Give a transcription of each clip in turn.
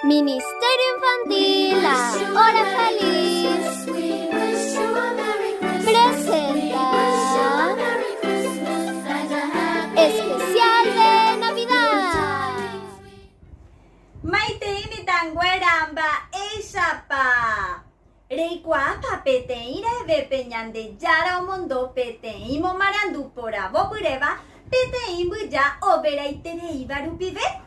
Ministerio Infantil La Hora Feliz presenta Especial de Navidad. Maitei mitãnguéra mba'éichapa Reikuaápa peteĩ rehevépe Ñandejára omondo peteĩ momarandu poravo pyréva peteĩ mbyja overaitereíva rupive?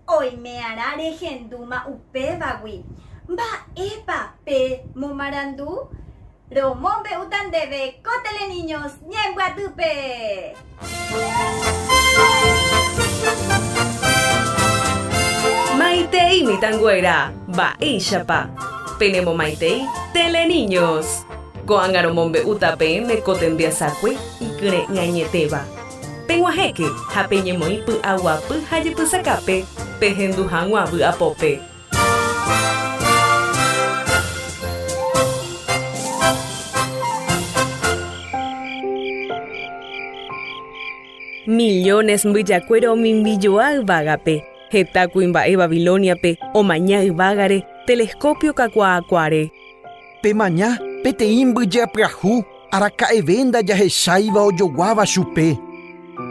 Oime'arã rehendúma upévagui. Mba'épa pe momarandu? Romombe'úta ndéve ko Teleniños ñembyatýpe! Maitei mitãnguéra, mba'éichapa? Penemomaitei Teleniños! Ko'ág̃a romombe'úta peẽme ko tembiasakue ikyre'ỹ añetéva. Peg̃uahẽke ha peñemoĩ py'aguapy ha jepysakápe pehendu hag̃ua vy'apópe. Millones mbyjakuéra omimbijoa yvágape, heta kuimba'e Babilóniape omaña yvágare telescopio kakuaakuáre. Pemaña peteĩ mbyja pyahu araka'eve ndajahecháiva ojoguáva chupe.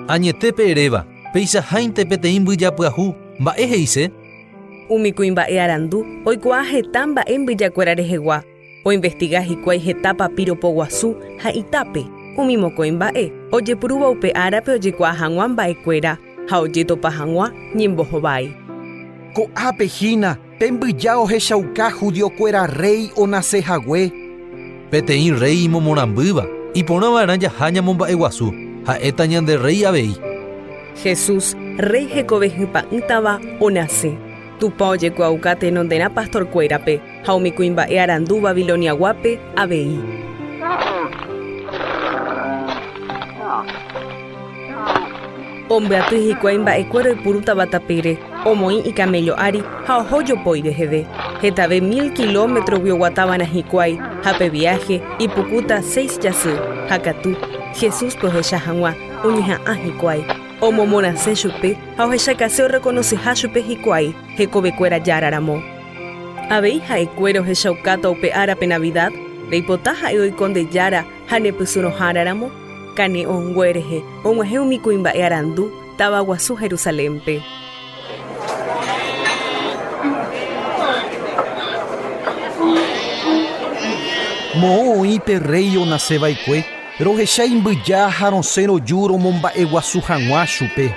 Añetépe eréva, peichaháinte peteĩ mbyja pyahu, mba'e he'ise? Umi kuimba'e arandu oikuaa heta mba'e mbyjakuéra rehegua. Oinvestiga hikuái heta papiro poguasu ha itápe, umi mokõi mba'e ojepurúva upe árape ojekuaa hag̃ua mba'ekuéra ha ojetopa hag̃ua ñembohovái. Ko'ápe hína pe mbyja ohechauka judiokuéra rréi onase hague. Peteĩ rréi imomorãmbýva, iporã va'erã jaha ñamomba'eguasu, ha'éta ñande rréi avei. Jesús, rréi hekove hypa'ỹtava, onase. Tupã ojekuaauka tenonderã pastorkuérape ha umi kuimba'e arandu Babiloniaguápe avei. Ombyaty hikuái mba'ekuéra oipurútava tapére, omoĩ ikaméllo ári ha oho jopói reheve. Hetave mil kilómetrogui oguatava'erã hikuái ha pe viáhe ipukúta seis jasy. Ha katu, Jesúspe ohecha hag̃ua, oñeha'ã hikuái. Omomorãse chupe ha ohechakase orrekonoseha chupe hikuái hekovekuéra Jára ramo. Avei ha'ekuéra ohechaukáta upe árape Navidad, reipota ha'e oiko nde Jára ha ne pysyrõhára ramo? Kane'õngue rehe og̃uahẽ umi kuimba'e arandu táva guasu Jerusalénpe. Moõ oĩ pe rréi onase va'ekue, rohecha imbyja ha rosẽ roju romomba'eguasu hag̃ua chupe.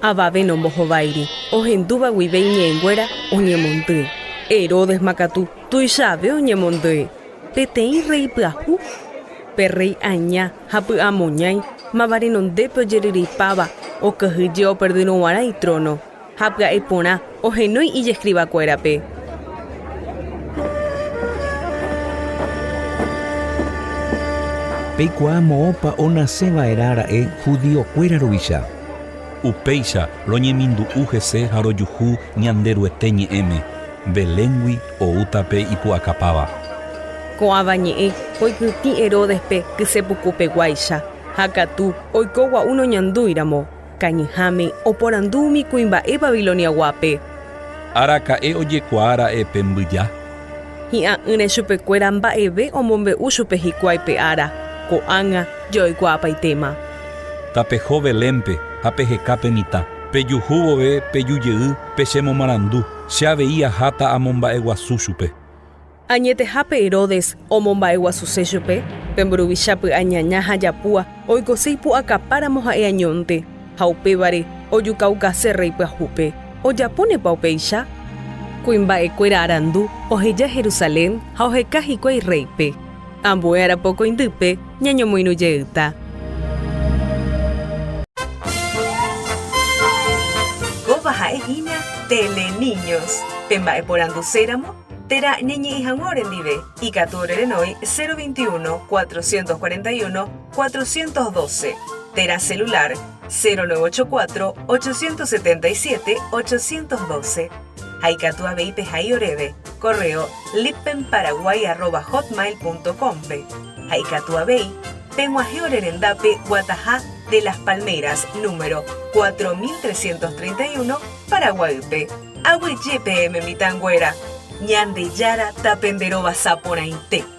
Avave nombohováiri, ohendúva guive iñe'ẽnguéra oñemondýi. Heródesma katu tuichave oñemondýi. Peteĩ rréi pyahu, pe rréi aña ha py'amoñái máva renondépe ojeryryipáva okyhyje operdyrõ g̃uarã itróno, ha pya'e porã ohenói ijeskrivakuérape. Peikuaa moõpa onase va'erã ra'e judíokuéra ruvicha. Upéicha roñemindu'u hese ha rojuhu Ñanderuete ñe'ẽme, Beléngui oúta pe ipu'akapáva. Ko'ãva ñe'ẽ oikytĩ Heródespe kyse puku peguáicha, ha katu oiko gua'u noñandúi ramo, kañyháme oporandu umi kuimba'e Babiloniaguápe. Araka'e ojekuaa ra'e pe mbyja? Hi'a'ỹre chupekuéra mba'eve omombe'u chupe hikuái pe ára, ko'ág̃a jaoikuaapaitéma. Tapeho Belénpe ha peheka pe mitã. Pejuhu vove peju jey pechemomarandu, che avei aháta amomba'eguasu chupe. Añetehápe Herodes omomba'eguasuse chupe, pe mburuvicha py'añaña ha japúa oikose ipu'akapáramo ha'e añónte, ha upévare ojukaukase rréi pyahúpe. Ojapónepa upéicha? Kuimba'ekuéra arandu oheja Jerusalén ha oheka hikuái rréipe. Ambue arapokõindýpe ñañomoirũ jeýta. Kóva ha'e hína Teleniños. Pe mba'eporanduséramo térã ñañe'ẽ hag̃ua orendive, ikatu orerenói 021 441 412 térã celular 0984 877 812. Ha ikatu avei pehai oréve correo lippenparaguay@hotmail.com-pe. Ha ikatu avei peg̃uahẽ ore rendápe Guataha de las Palmeras número 4331, Paraguaýpe. Aguyje peẽme mitãnguéra, Ñandejára tapenderovasa porãite.